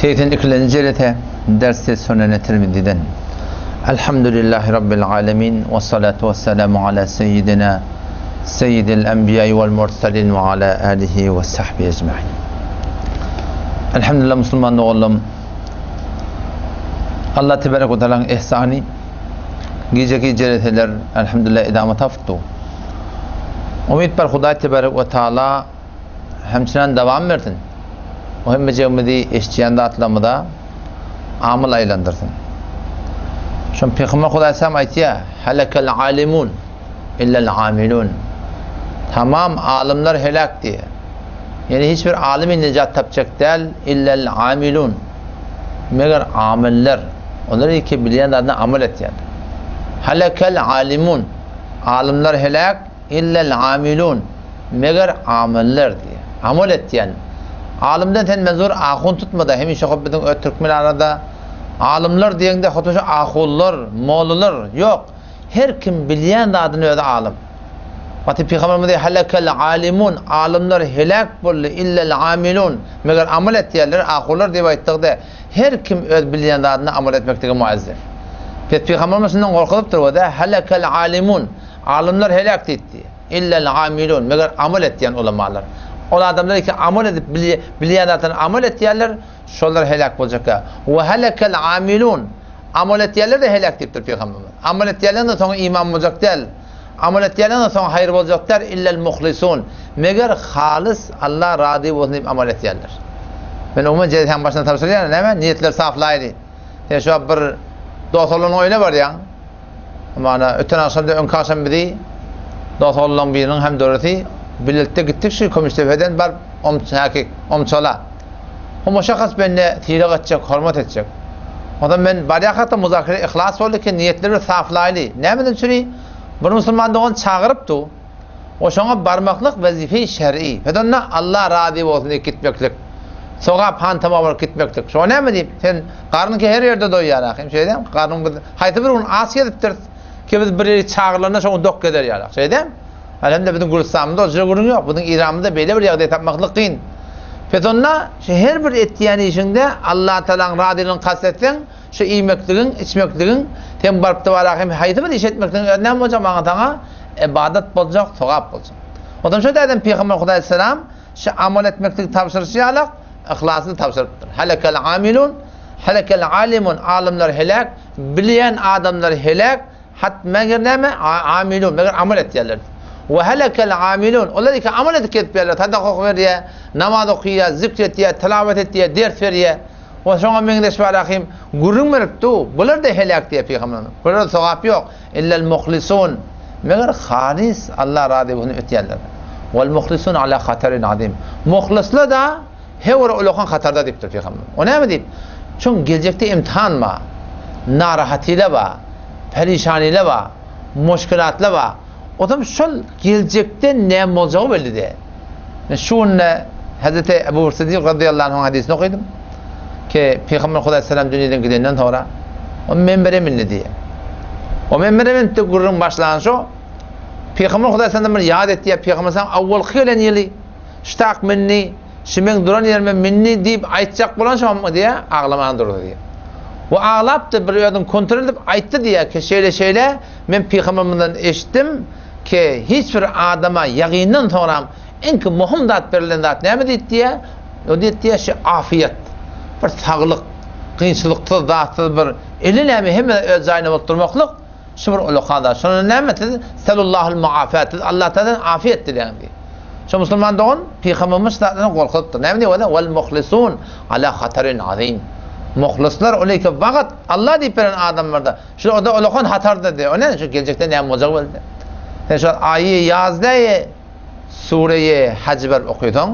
82-lenji jelese Dersi Sunene Tirmiziden. Elhamdülillahi Rabbil alemin ve salatu ve selamu ala seyyidina seyyidil enbiya vel mursalin ve ala alihi ve sahbihi ecmain. Elhamdülillah musulman doganlarym Allah tebarek ve teala'nın ihsany gijeki jeleseler elhamdülillah edama tapypdy. Umyt bar Hudaý tebarek we taala hemçinen dowam bersin. O hemmejegimizi eşitýän zatlarymyza amyl aýlandyrsyn. Şon Pygamber Hudaý salam aýtýar, Helekel alimun illel amilun. Tamam alymlar heläk diýýär. Ýani hiç bir alym nejat tapjak däl illel amilun. Meger amiller. Olar ki bilýän zadyna amal etýär. Helekel alimun. Alymlar heläk, illel amilun, meger amiller diýýär. Amal etýän. Alymdan sen menzur ahun tutma-da, hemişe hop biziň öz türkmen arada alymlar diýeňde hut şu ahunlar, mollalar, ýok. Her kim bilýän zadyny özi alym. Wagty Pygamberimiz diýýär, Helekel alimun, alymlar heläk boldy, illel amilun, meger amal etýänler, ahunlar diýip aýtdykda, Her kim öz bilýän zadyna amal etmeklige muazzef. Pes Pygamberimiz şundan gorkuzypdyr we de Helekel alimun, alymlar heläk diýipdi. Illel amilun, meger amal etýän ulamalar. Ol adamlar ki amal edip bilýän zatlaryna amal etýärler, şolar heläk boljakka. We helekel amilun, amal etýänler-de heläk diýipdir Pygamberimiz. Amal etýänleriň-de soňy iman boljak däl. Amal etýänleriň-de soňy haýyr boljak däl, illel muhlisun, meger halys Allah razy bolsun diýip amal etýänler. Men umuman jelsäň başynda tabşyrýaryn, näme, niýetleri saflaýly. Sen şu wagt bir dost oglanyň öýüne barýaň. Mana öten agşam-da öňki agşam bizi dost oglanlaryň biriniň hem döresi bilelikde gitdik şu Kümüşdepeden baryp Omçäki, Omçala. Hum o şahs bende sylag etjek, hormat etjek. Ondan men barýarkak-da muzakere yhlas boldy ki, niýetleri bir saflaýly. Nämeden çüri? Bir musulman dogan çagyrypdy. O şoňa barmaklyk wezife-i şer'i. Pes onda Allah razy bolsun diýip gitmeklik. Sogap hantama bolup gitmeklik. Şoňa näme diýip, sen garnyňky her ýerde doýýar ahym, şeýdämi? Garnyň biz haýsy bir gün aç gezipdiris ki biz bir ýere çagyrylanda şo gün dok gezer ýalak. Şeýdämi? Elhamdülillah biziň Gülüstanymyzda o jüre gürrüň ýok. Biziň Iranymyzda beýle bir ýagdaý tapmaklyk kyn. Pes onda şu her bir etýän işiňde Allatagalaň razylygyny kast etseň, şu iýmekligiň, içmekligiň, sen baryp dybara hem haýsy bir iş etmekligiň özi näme boljak maňa saňa ybadat boljak, sogap boljak. Ondan şo dädem Pygamber Hudaýsalam şu amal etmekligi tabşyryşy ýalak yhlasly tabşyrypdyr. Helekel amilun, helekel alimun, alymlar heläk, bilýän adamlar heläk, Hat meger näme? Amilun, meger amal etýärler. We helekel amilun, olar iki amal edip gezip ýörler, sadaka berýär, namaz okaýar, zikr etýär, tilawat etýär, ders berýär. We şoňa meňzeş bar ahim gürrüň berip du, bular-da heläk diýýär pygamberimiz. Bularda sogap ýok. Illel muhlisun, meger halys Allah razy bolsun ötýänler. Wal muhlisun ala hatarin azim. Muhlisler-da Her bir ulakan hatarda diýipdir pygamber. O näme diýip? Çünki geljekde imtihan bar, narahatile bar, perişanile bar, muşkilatlar bar. Otam şol geljekde näme boljagy belli däl. Men şu günde Hazreti Ebu Bekr Siddik razyýallahu anhuň hadysini okydym. Ki Pygamber Hudaý salam dünýeden gidenden soňra o menbere mindi diýýär. O menbere mindi gürrüň başlan şo Pygamber Hudaý salam bir ýat etdi. Pygamber salam awwalky gelen ýyly Ştak mindi, şu meň duran ýerime mindi diýip aýtjak bolan şom diýýär, aglaman durdy diýýär. We aglapdy, bir özüni kontrol edip aýtdy diýýär ki, şeýle-şeýle, men pygambermizden eşitdim ki, hiç bir adama ýagyndan soňram iňki möhüm zat berlen zat näme diýdi diýýär, o diýdi diýýär, şu afiýet, bir saglyk, kynçylyksyz, zatsyz bir eli näme hemme öz jaýynda bolup durmaklyk, Şu bir uly kada. Şonda näme siz Selullahul muafat. Siz Allah Taaladan afiýet diläň diýip. Şo musulman dogan Pygamberimiz şu zatlardan gorkuzypdyr. Näme diýip bolýar? Wal muhlisun ala hatarin azim. Muhlisler ol iki wagt Allah diýip beren adamlarda. Şu oda ulakan hatarda diýip. O näme? Şu geljekde näme boljagy belli. Sen şu aýy ýazdaýy Sureýi Haj berip okysaň,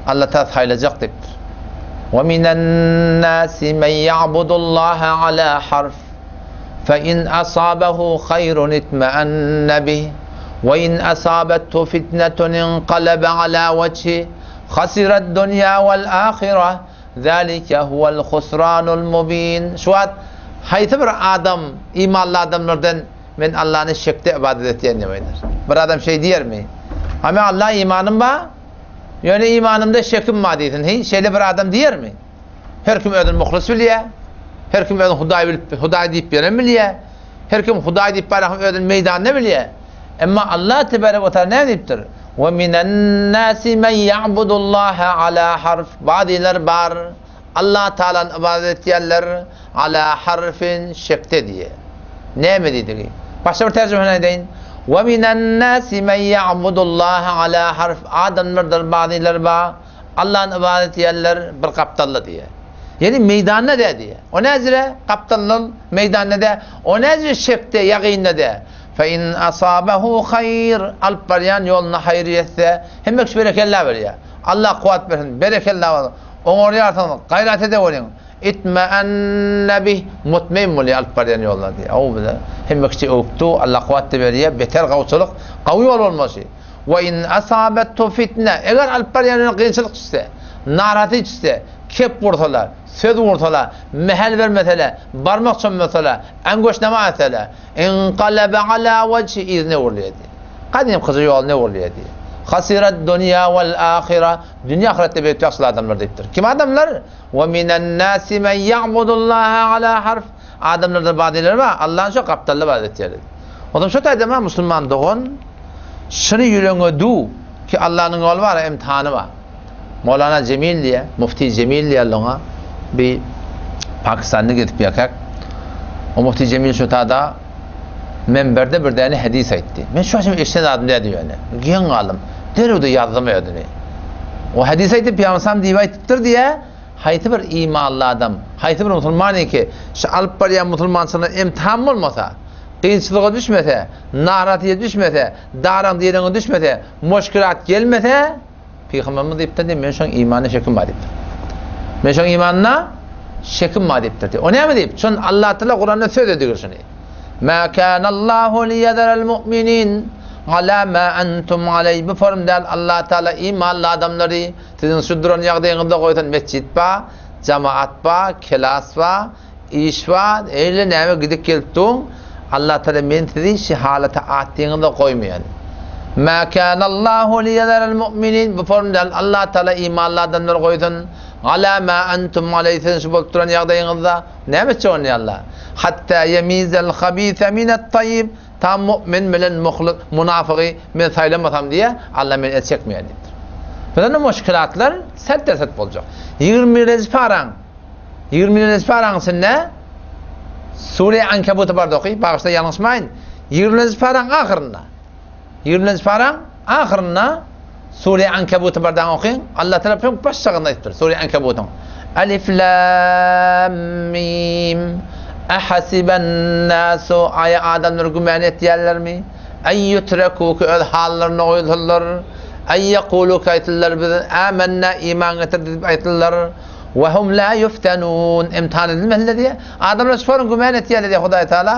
Allah Taala saýlajak diýipdir. Wa minan nasi men ya'budullaha ala harf fe in asabahu haýrun itma'anna bih we in asabathu fitnetun inqalaba ala wejhi hasirad dunýa wal ahireh zalike huwal husranul mubin. Şu wagt haýsy bir adam imanly adamlardan Men Allany şekde ybadat etýän diýip aýdar. Bir adam şeý diýermi? Ha men Alla imanym bar, ýöne imanymda şekim bar diýsin. Heý, şeýle bir adam diýermi? Her kim özüni muhlis bilýär. Her kim özüni Hudaý bilip, Hudaý diýip ýören bilýär. Her kim Hudaý diýip barýan özüni meýdanda bilýär. Emma Allah tebarek we taala näme diýipdir? Ve minen nasi men ya'budullaha ala harf. Bazylar bar, Allah Taalany ybadat etýärler ala harfin şekde diýýär. Näme diýdigi? Başga bir terjimesini aýdaýyn. Ve minen nasi men ya'budullaha ala harf. Adamlardan bazylar bar, Allany ybadat edýärler bir gapdalda diýýär. Ýagny meýdanda dä diýýär. O näzire gapdaldan meýdanda dä, o näzire şekde, ýagynda dä. Fe in asabehu haýr, alyp barýan ýoluna haýyr ýetse, hemme kişi berekella berýär. Allah kuwwat bersin, berekella bolsun. Oňarýarsyňyz, gaýrat edeweriň. Itmeenne bih, mutmeýin bolýar alyp barýan ýoluna diýýär. Aw bize hemme kişi öwüpdi, Allah kuwwat berýär, beter gawçylyk, gawy ýol bolmasy. We in asabethu fitne, eger alyp barýan ýerine kynçylyk düşse, narahatlyk düşse, kep ursalar, söz ursalar, mähel bermeseler, barmak çommasalar, angoşnama etseler, inkalebe ala wejhi yzyna öwrülýär diýýär. Gadymkyja ýoluna öwrülýär diýýär. Hasirat dunýa wal ahira, dünýä ahyretde beýik ýagşyly adamlar diýipdir. Kim adamlar? We minen nasi men ýa'budullaha ala harf. Adamlardan bazylary bar, Allany şo gapdalda ibadat etýärler. Onsoň şo taýda bar musulman dogan, şuny ýüregiňe düw ki Allanyň ýoly bar, imtihany bar. Mowlana Jemil diýýär, Mufti Jemil diýýärler oňa. Bir Pakistanda gezip ýörkäk, o Mufti Jemil şo tada menberde bir däne hadys aýtdy. Men şu haçan eşiden zadym däldi ýöne. Geň galdym. Derrew-de ýazdym özüni. O hadys aýdyp, Pygamber sallam diýip aýdypdyr diýýär, haýsy bir imanly adam, haýsy bir musulman ki, şu alyp barýan musulmançylygyna imtihan bolmasa, kynçylyga düşmese, narahatyýa düşmese, daraň direňe düşmese, muşkilat gelmese, Pygamberimiz diýipdir diýip, men şoň imanyna şekim bar diýipdir. Men şoň imanyna şekim bar diýipdir diýip. O näme diýip? Şon Allah Taala Kuranda söz ediyor şuny. Ma kana Allahu liyezeral mu'minin ala ma antum aley. Bu form däl Allah Taala imanly adamlary siziň şu duran ýagdaýyňyzda goýsan mesjit ba, jamaat ba, kelas ba, Iş bar, eýle näme gidip gelip duň, Allah Taala men sizi şi halata atdyňyzda goýmaýan. Ma kanallahu liýezeral mu'minin bu form däl, Allah Taala imanly adamlary goýsun. Ala ma antum aleý siziň şu bolup duran ýagdaýyňyzda näme etjek onda Allah? Hatta ýemizel habise minet taýyb tam mu'min bilen muhlis munafygy men saýlamasam diýýär, Allah meni el çekmeýär diýipdir. Bizde muşkilatlar sert-sert boljak. 21-nji paraň 21-nji paraň içinde Sure Ankabuty bardy oky, bagyşla ýalňyşmaýyn. 20-nji paraň ahyrynda. 20-nji paraň ahyrynda Sure Ankabuty bardy okyň. Allah tarapyndan baş çagynda aýdypdyr Sure Ankabutyň. Alif lam mim Ahasiban nasu aýa adamlar güman etýärlermi? Aý ýutreku ki öz hallaryna goýulsalar. Aý ýekulu ki aýtsalar biz amenna iman getirdik diýip aýtsalar. Ve hum la yuftenun. Imtihan edilmediler diýe. Adamlar şu forun güman etýärler diýe Hudaý Taala.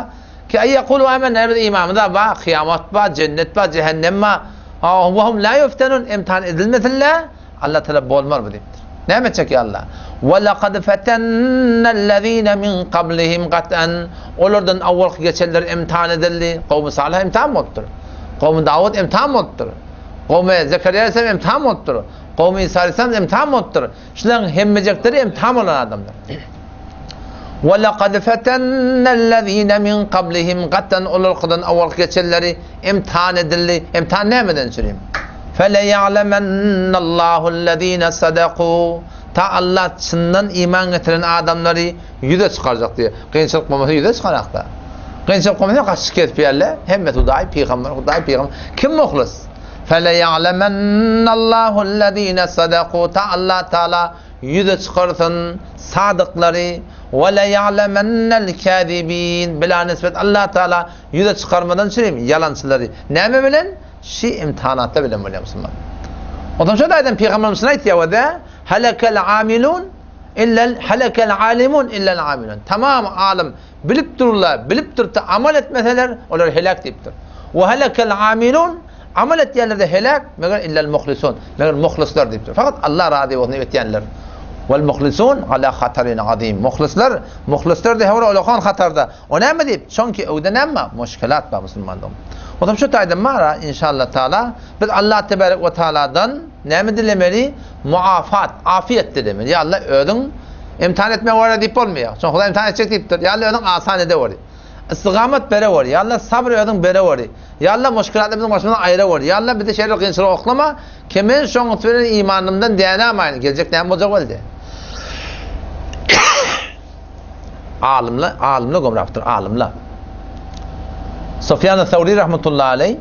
Ki ay yekulu amenna biz imanymyz bar, kıyamet bar, cennet bar, cehennem bar. Ha ve hum la yuftenun. Imtihan edilmesinler. Allah Taala bolmar bu diýipdir. Näme etjek ya Allah? Ve laqad fetennellezine min qablihim qat'an. Olardan awwalky geçenler imtihan edildi. Kowmy Salih imtihan bolupdyr. Kowmy Dawud imtihan bolupdyr. Kowmy Zekeriýa aleyhisselam imtihan bolupdyr. Kowmy Isa aleyhisselam imtihan bolupdyr. Şularyň hemmejekleri imtihan bolan adamlar. Ve laqad fetennellezine min qablihim gatdan olarkydan awalky geçenleri imtihan edildi. İmtihan nämeden çürim? Feleýa'lemennallahü'llezine sadaku Ta Allah çyndan iman getiren adamlary ýüze çykarjak diýýär. Kynçylyk bolmasa ýüze çykarakda. Kynçylyk bolmasa gaçyp gezip ýerler. Hemmesi Hudaý, pygamber, Hudaý, pygamber. Kim muhlis? Feleýa'lemennallahü'llezine sadaku Ta Allah Taala ýüze çykarsyn sadyklary we leýa'lemennel kâzibin bila nisbet Allah Taala ýüze çykarmadan çürim ýalançylary. Näme bilen? Şi imtihanatda bilen bolýar musulman. Ondan şo daýdan pygamberimiz şuny aýtýar we de halakel amilun illel halakel alimun illel amilun. Tamam alym bilip dururlar, bilip durup da amal etmeseler, olar helak diýipdir. We halakel amilun amal etýänler de helak, meger illel muhlisun, meger muhlisler diýipdir. Fakat Allah razy bolsun diýip etýänler. Wal muhlisun ala hatarin azim. Muhlisler, muhlisler de hewre ulakan hatarda. O näme diýip? Çünki öwde näme? Muşkilat bar musulmanda. O zaman şu taýdan mara inşallah taala biz Allah tebarek we taaladan näme dilemeli? Muafat, afiyet dilemeli. Ya Allah özüň. Imtihan etme bolýar diýip bolmaýar. Şoň Hudaý imtihan etjek diýipdir. Ýa Allah özüň asan edeweri. Istigamat bereweri. Ýa Allah sabr özüň bereweri. Ýa Allah muşkilatlary biziň başymyzdan aýyraweri. Ýa Allah bizi şeýle kynçylyga oklama, ki men şoň bilen imanymdan dänämaýyn. Geljek näme boljak boldy? Alymla, alymla gomrapdyr, alymla. Sufýan Sawri rahmetullahi aleý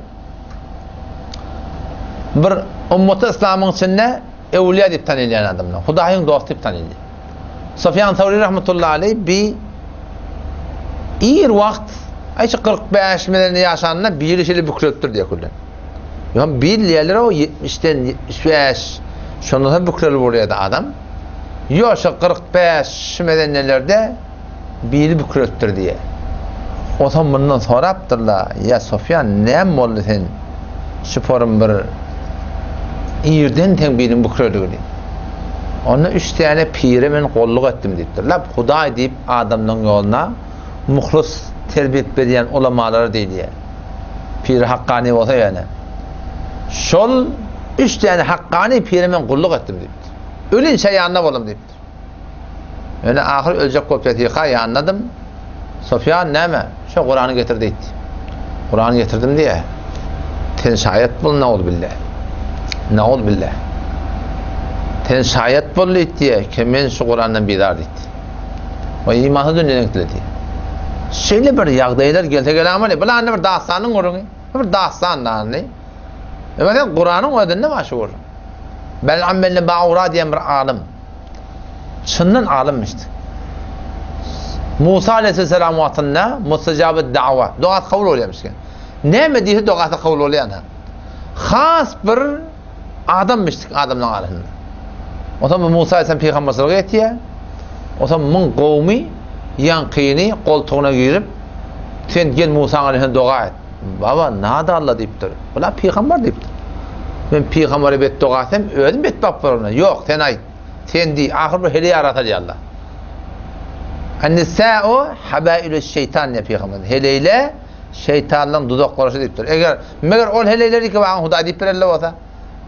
bir ummaty yslamyň içinde öwliýa diýip tanylýan adamlar. Hudaýyň dosty diýip tanylýar. Sufýan Sawri rahmetullahi aleý bi ir wagt aýçy 45 bilen ýaşanda biri şeýle bükrelipdir diýe küllen. Ýa bilýärler o 70-den 75 şondan soň bükrelip bolýardy adam. Ýo şo 45 medenelerde biri bükrelipdir diýe. Onsoň mundan sorapdyrlar, ýa Sufýan näme boldy sen şu porun bir irden seň biliň bükreldigini. Onda üç täne pire men golluk etdim diýipdir. Lap Hudaý diýip adamlaryň ýoluna muhlys terbiýet berýän ulamalara diýilýär. Piri hakkany bolsa ýöne. Şol üç täne hakkany pire men gulluk etdim diýipdir. Ölinçä ýanynda boldum diýipdir. Ýöne ahyr öljek bolup ýatyka ýanynadym. Sofýan näme? Şo Kurany getir diýdi. Kurany getirdim diýe. Sen şaýat bol nauzubilla. Nauzubilla. Sen şaýat bol diýdi diýe, ki men şu Kurandan bizar diýdi. We imansyz dünýeden gitdi diýdi. Şeýle bir ýagdaýlar gelse gelämeli. Bu anda bir dastanyň gürrüňi. Bir dastan dany. Ýöne sen Kuranyň özünde bar şu gürrüň. Bel'am bin Ba'ura diýen bir alym. Çyndan alymyşdy. Musa aleyhisselam wagtynda mustajaby da'wa, duasy kabul bolýarmyş. Näme diýse duasy kabul bolýan. Has bir adammyşdyk adamlaryň arasynda. Onsoň Musa aleyhisselam pygamberçilige ýetýär. Onsoň muň gowmy ýaňkyny goltugyna girip, sen gel Musa aleyhisselam doga et. Baba, nada Allah diýipdir. Bula pygamber diýipdir. Men pygambere betdoga etsem, özüm betbagt bolaryn. Ýok, sen aýt. Sen diý, ahyr bir heleý ara salýarlar. An-nisa'u habailü şeytan diýip pygamber. Heleýle şeytanlaryň duzaklary şu diýipdir. Eger meger ol heleýler iki bagyň Hudaý diýip berende bolsa,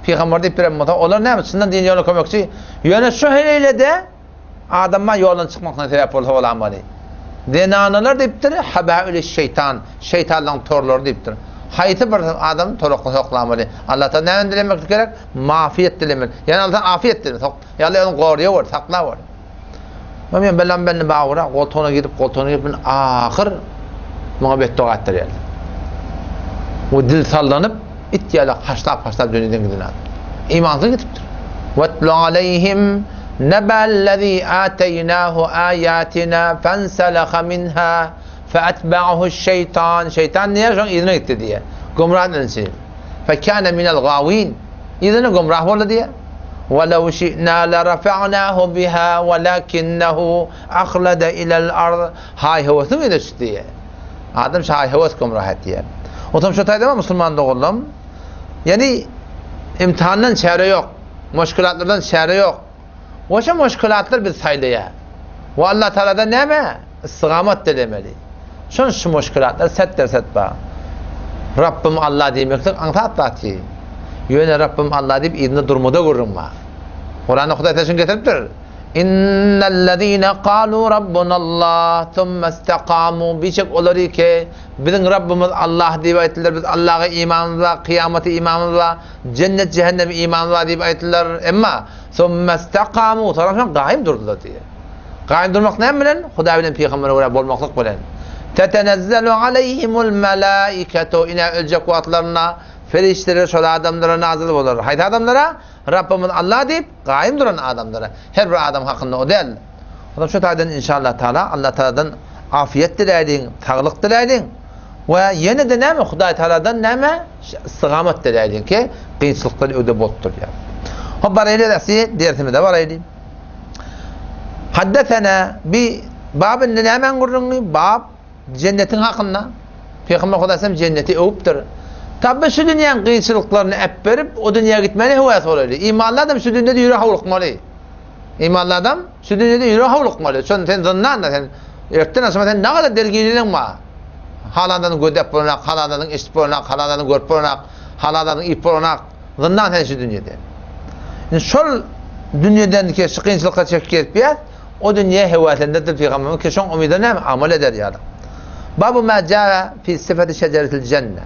pygamber diýip beren bolsa, olar näme çyndan din ýoluna kömekçi. Ýöne şu heleýle-de Adama ýoldan çykmakdan sebäp bolsa bolamaly. Zenanalar diýipdir, habaili şeýtan, şeýtanlaryň torlary diýipdir. Haýsy bir adam torakly soklamaly. Allahdan näme dilemek gerek? Mafiýet dilemeli. Ýani Allahdan afiýet dilemeli. Sok, ýa Allah ony goraýa ber, sakla ber. Men belam benni bagura goltugyna girip, goltugyna girip, men ahyr muňa betdoga etdirýär. We dil sallanyp, it ýaly haşlap-haşlap dünýeden giden adam. Imansyz gidipdir. Wetlu aleýhim nebellezî âteýnâhu âyâtinâ fenseleha minhâ feetba'ahu'ş-şeýtan. Şeýtan diýýär, şoň yzyna gitdi diýýär. Gümrah edilsin. Fekâne minel gâwîn. Yzyna gümrah boldy diýýär. Welew şi'nâ lerefe'nâhu bihâ welakinnehu ahlede ilel ard. Haý-höwesiň yzyna düşdi diýýär. Adam şaý-höwes gümrah etýär. Otam şu taýda musulman doganlarym, ýani imtihandan çäre ýok, muşkilatlardan çäre ýok. We şu muşkilatlar bizi saýlaýar. We Allah Tagaladan näme? Istigamat dilemeli. Şon şu muşkilatlar set-derset bar. Rabbim Allah diýmeklik aňsat zat diý. Ýöne Rabbim Allah diýip yzynda durmada gürrüň bar. Kuranda Hudaý sözüni getiripdir. Innellezine kalu rabbunallah thumma istakamu biçek olary ki biziň Rabbymyz Allah diýip aýtdylar biz Allaha imanymyz bar kyýamata imanymyz bar jennet jehenneme imanymyz bar diýip aýtdylar emma thumma istakamu soňra şoň gaýym durdular diýýär. Gaýym durmak näme bilen? Hudaý bilen pygambere görä bolmaklyk bilen. Tetenezzelu aleyhimul melaiketu ine öljek wagtlarynda perişdeler şol adamlara nazyl bolar. Haýsy adamlara? Rabbymyz Allah diýip, gaýym duran adamlara. Her bir adam hakynda o däl. Ondan şu taýdan inşallah taala Allah taaladan afiýet diläýliň, saglyk diläýliň we ýene-de näme Hudaý taaladan näme istigamat diläýliň ki, kynçylyklar öde bolup durýar. Hop baraýly dersi dersimize baraýly. Haddesena bi bab indi nämäň gürrüňi? Bab Jennetiň hakynda Pygamber Hudaý jenneti öwüpdir. Tabi şu dünýäň kynçylyklaryny äpberip, o dünýä gitmäne höwes bolaýly. Imanly adam şu dünýede ýüre howlukmaly. Imanly adam şu dünýede ýüre howlukmaly. Şon sen zyndanda sen ertden aşama sen nagada dergirligiň bar. Halandan gözläp bolanak, halandan eşidip bolanak, halandan görüp bolanak, halandan iýip bolanak. Zyndan sen şu dünýede. Şol dünýeden ki şu kynçylyklar çekip gezip ýat. O dünýä höweslendirdi Pygamberimiz ki, şoň umyda näme amal eder ýaly. Babu ma jaa fi sifati şejeretil jenne.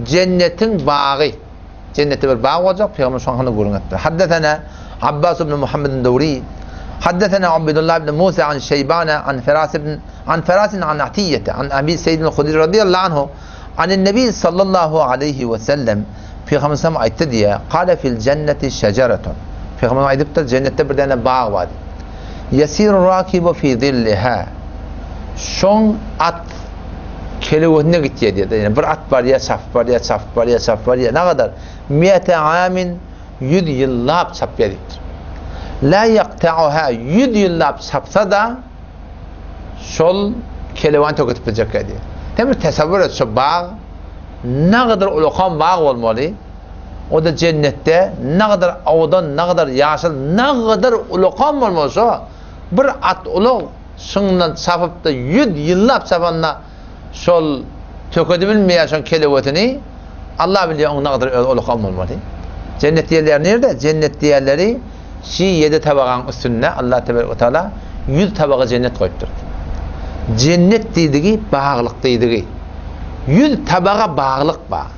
Jennetiň bagy. Jennetde bir bag boljak, Pygamber şoň hakynda gürrüň etdi. Haddesena Abbas ibn Muhammed Dawri. Haddesena Ubeydullah ibn Musa an Şeybana an Feras ibn an Feras an Atiyye an Abi Seyyid al-Hudri radıyallahu anhu an Nebi sallallahu aleyhi ve sellem Pygamber sallam aýtdy diýe, Kale fil jenneti şejeretun. Pygamber aýdypdyr, jennetde bir däne bag bar diýip. Ýesiru rakibu fi zilliha. Şoň at kelewesinde gitýär diýýär. Ýani bir at barýar, çapyp barýar, çapyp barýar, çapyp barýar. Nägadar? Mi'ete amin 100 ýyllap çapýar diýipdir. La ýakta'uha 100 ýyllap çapsa-da şol kelewany töketip biljek diýýär. Sen bir tesewwür et şu bag Nagadar ulakan bag bolmaly, o-da jennetde nagadar owadan, nagadar ýaşyl, nagadar ulakan bolmaly şo. Bir at ulag şyňdan çapyp-da ýüz ýyllap çapanda şol tökedibilmeýär şoň kelewesini, Allah bilýär oň nagadar özi ulakan bolmaly. Jennet diýenleri nirde? Jennet diýenleri şi ýedi tabagaň üstünde Allah tebarek we taala ýüz tabaga jennet goýupdyr. Jennet diýdigi baglyk diýdigi. 100 tabaga baglyk bar.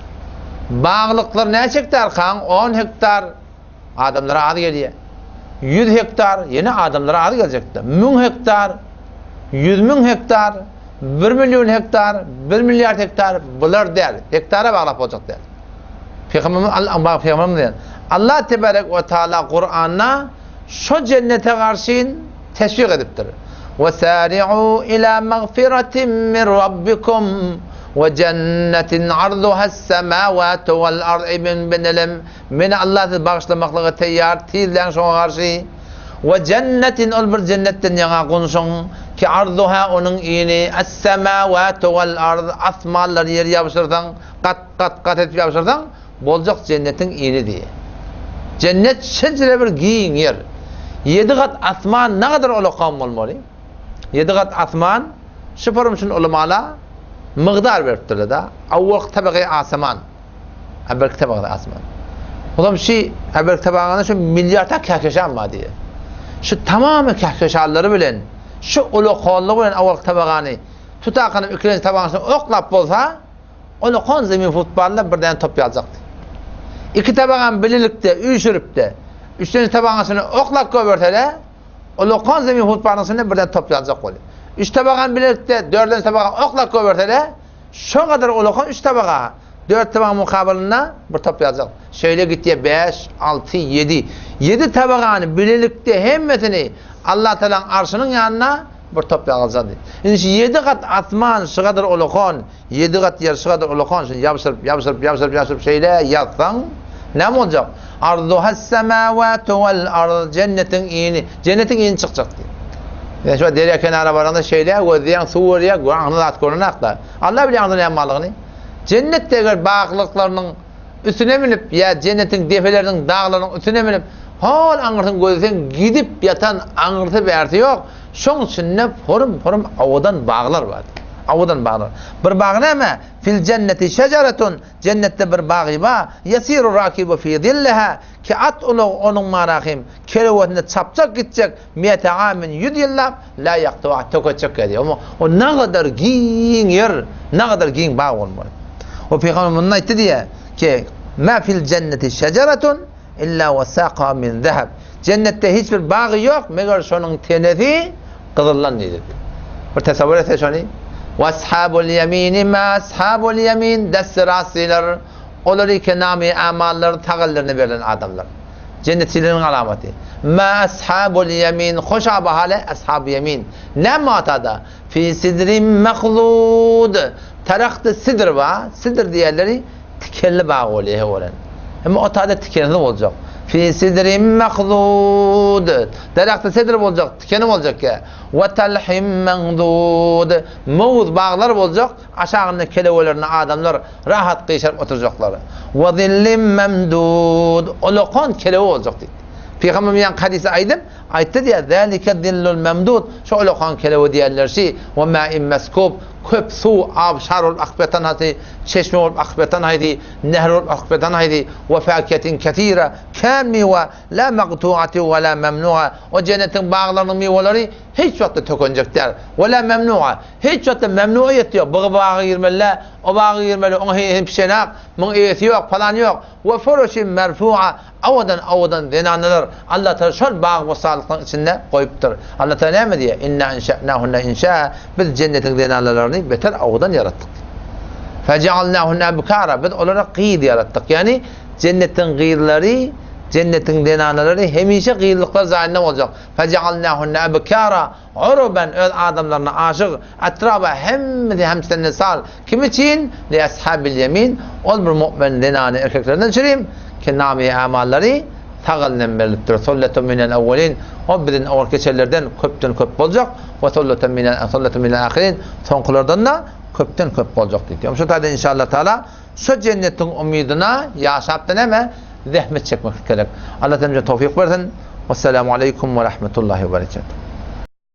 Baglyklar näçe hektar kaň? 10 hektar adamlara az gelýär. 100 hektar ýene adamlara az geljekdi. 1000 hektar, 100 müň hektar, 1 million hektar, 1 milliard hektar bular däl. Hektara baglap boljak däl. Pygamberimiz Allah bak pygamberimiz diýen. Allah tebarek we taala Kur'anda şo jennete garşyn teşwik edipdir. We sari'u ila magfiratin min rabbikum we jennetin arduha semawatu wal ard ibn binelim. Meni Allah sizi bagyşlamaklyga teýýar, tizläň şoňa garşy. We jennetin ol bir jennetden ýaňa gunşuň ki arduha onuň ini es-semawatu wal ard asmanlary ýeri ýabşyrsaň gat gat gat edip ýabşyrsaň boljak jennetiň ini diýýär. Jennet şençe bir giň ýer. Ýedi gat asman nagadar ulakam bolmaly? Ýedi gat asman şu forum üçin ulamala mygdar beripdirler da. Awwalky tabagy asaman. Awwalky tabagy asman. Olam şi awwalky tabagynda şu milliardta kähkeşan bar diýýär. Şu tamamy kähkeşanlary bilen şu ulakanlygy bilen awwalky tabagany tutakanyp ikilenji tabagyny oklap bolsa Ol zemin futbalynda bir däne top ýaljakdy. Iki tabagam bilelikde üýşürip-de, üçlenji tabagyň içine oklap goýbersele, ol zemin futbalynyň içinde bir däne top ýaljak bolýar. Üç tabagam bilelikde dördünji tabaga oklap goýbersele, şo gadar ulakan üç tabaga dört tabagyň mukabylynda bir top ýaljak. Şeýle gitýär bäş, alty, ýedi. Ýedi tabagany bilelikde hemmesini Allah Tagalaň arşynyň ýanyna bir top ýaljak. Indi şu ýedi gat asman şu gadar ulakan Ýedi gat ýer şu gadar ulakan şuny ýabşyryp, ýabşyryp, ýabşyryp, ýabşyryp şeýle ýazsaň, näme boljak? Arzuhas-semawatu wal-ard, jennetiň ini, jennetiň ini çykjak diýip. Sen şu derýa kenara baraňda şeýle gözleýäň, suw görýäň, aňyňda zat görünakda. Allah bilýär aňyňda näme barlygyny. Jennetde eger baglyklarynyň üstüne münüp ýa jennetiň depeleriniň, daglarynyň üstüne münüp, hol aňyrsyny gözleseň gidip ýatan aňyrsy bärsi ýok. Şoň içinde forum-forum owadan baglar bar. Owadan baglar. Bir bag näme? Fil jenneti şejeretun, jennetde bir bagy bar. Ýesiru rakibu fi zilliha, ki at ulag onuň marahym kerewesinde çapjak gitjek, mi'ete amin ýüz ýyllap, la ýaktu'a töketjek gelýär. O nagadar giň ýer, nagadar giň bag bolmaly. O pygamber munda aýtdy diýýär ki, Ma fil jenneti şejeretun, Illa we saqa min zeheb. Jennetde hiç bir bagy ýok, meger şonuň tenesi gyzyldan diýdi. Bir tesewwür etse şony. We ashabul ýemini ma ashabul ýemin desti rastylar. Olar iki namy amallary sag ellerine berlen adamlar. Jennetçileriň alamaty. Ma ashabul ýemin hoş abahale ashab ýemin. Näme matada? Fi sidrin mahdud. Tarahty sidr ba, sidr diýerleri tikenli bag bolýar he bolan. Hem o taýda tikensiz boljak. Fi sidrin mahdud. Daragtda sidr boljak, tikeni boljak ya. Wa talhim mangdud. Mowuz baglar boljak, aşagynda kelewelerinde adamlar rahat gyşaryp oturjaklar. Wa zillim memdud. Ulakan kelewe boljak diýdi. Pygamberimiz ýaňky hadysy aýdyp, Aýtdy diýýär, Zälike zillul memdud, şo ulakan kelewe diýenler şi, we ma'in meskub, köp suw, abşar bolup akyp ýatan haty, çeşme bolup akyp ýatan haýsy, nehr bolup akyp ýatan haýsy, we fakihetin kesira, kän miwe, la maktu'atin we la memnu'a, o jennetiň baglarynyň miweleri hiç wagtda tökenjek däl, we la memnu'a, hiç wagtda memnu'yýet ýok, bu baga girmeli däl, o baga girmeli, oň heýhini pişenak, muň eýesi ýok, palan ýok, we furuşin merfu'a, Owadan-owadan zenanalar Allatagala şol bagy-bossanlyklaryň içinde goýupdyr. Allatagala näme diýýär? Inna inşa'nahunna inşa'a, Biz jennetiň zenanalaryny beter owadan ýaratdyk. Fejealnahunna ebkara, Biz olary gyz ýaratdyk. Ýagny jennetiň gyzlary, jennetiň zenanalary hemişe gyzlyklar jaýynda boljak. Fejealnahunna ebkara, Uruban öz adamlaryna aşyk, etraba hemmesi hemsenne sal, kim üçin? Li ashabil ýemin, ol bir mu'min zenany erkeklerden çürim, ki name-i amallary sag elinden berlipdir, sulletun minel awwelin, o bizden owal geçenlerden köpden köp boljak, we sulletun minel sulletun minel ahirin, soňkulardan-da köpden köp boljak diýdi. Şu taýda inşallah taala şu jennetiň umydyna ýaşap-da näme? Zähmet çekmek gerek. Allah hemmämize towfyk bersin. Wessalamu aleýkum we rahmetullahi we berekatuh.